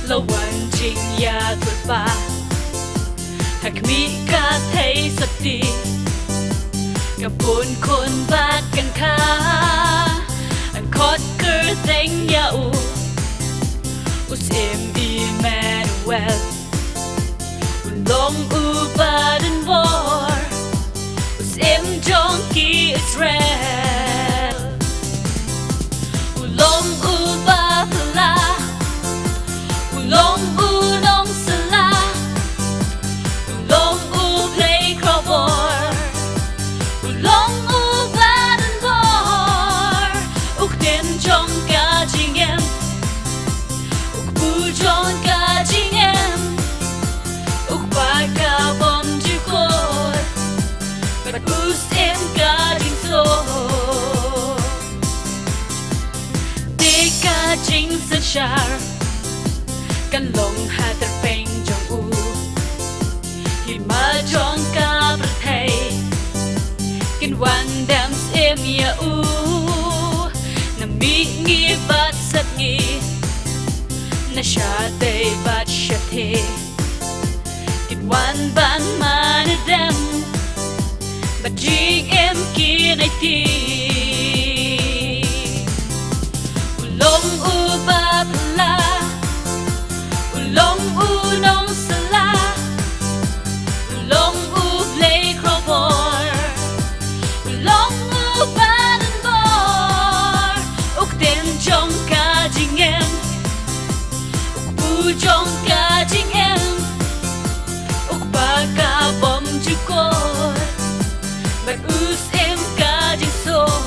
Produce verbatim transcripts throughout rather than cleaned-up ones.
La wan jingïathuhlypa ha khmih ka thei sopti, ka bun khun bad kan kha. Yn khot kyrteng ïa u, u Syiem Immanuel. Un long u badonbor, u Syiem jong ki Israel. U long u baphylla, u long u nongsylla, u long u Blei kyrkhu bor, u long u badonbor, u ktien jong ka jingim, u kpu jong ka jingim, u kpa ka bymjukut, bad u Syiem ka jingsuk. Te ka jingsynshar kan long ha tyrpeng jong u. Hima jong ka pyrthei kin wan dem syiem ïa u. Na mihngi bad sepngi, na shatei bad shathie, kin wan ban mane dem, bad jingim kin aiti. U long u baphylla, u long u nongsylla, u long u Blei kyrkhu bor, u long u badonbor, u ktien jong ka jingim, u kpu jong ka jingim, u kpa ka bymjukut, bad u Syiem ka jingsuk.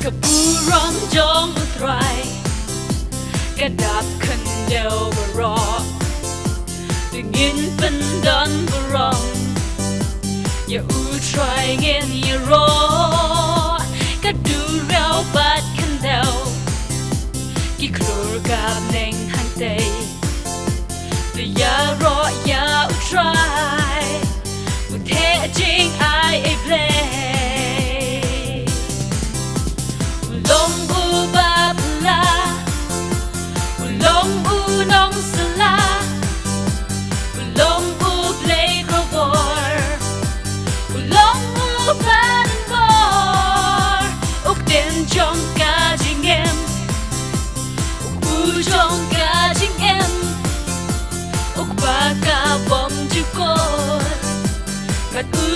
Ka burom jong u Trai ka dap khyndew baroh. Te ngin pyndon burom ïa u Trai, ngin ïaroh. Ka duriaw bad khyndew ki khlur ka bneng hangtei. Te ïaroh ïa u Trai, u theh jingai ei Blei. U long u baphylla, u long u nongsylla, u long u Blei kyrkhu bor, u long u badonbor, u ktien jong ka jingim, u kpu jong ka jingim, u kpa ka bymjukut, bad u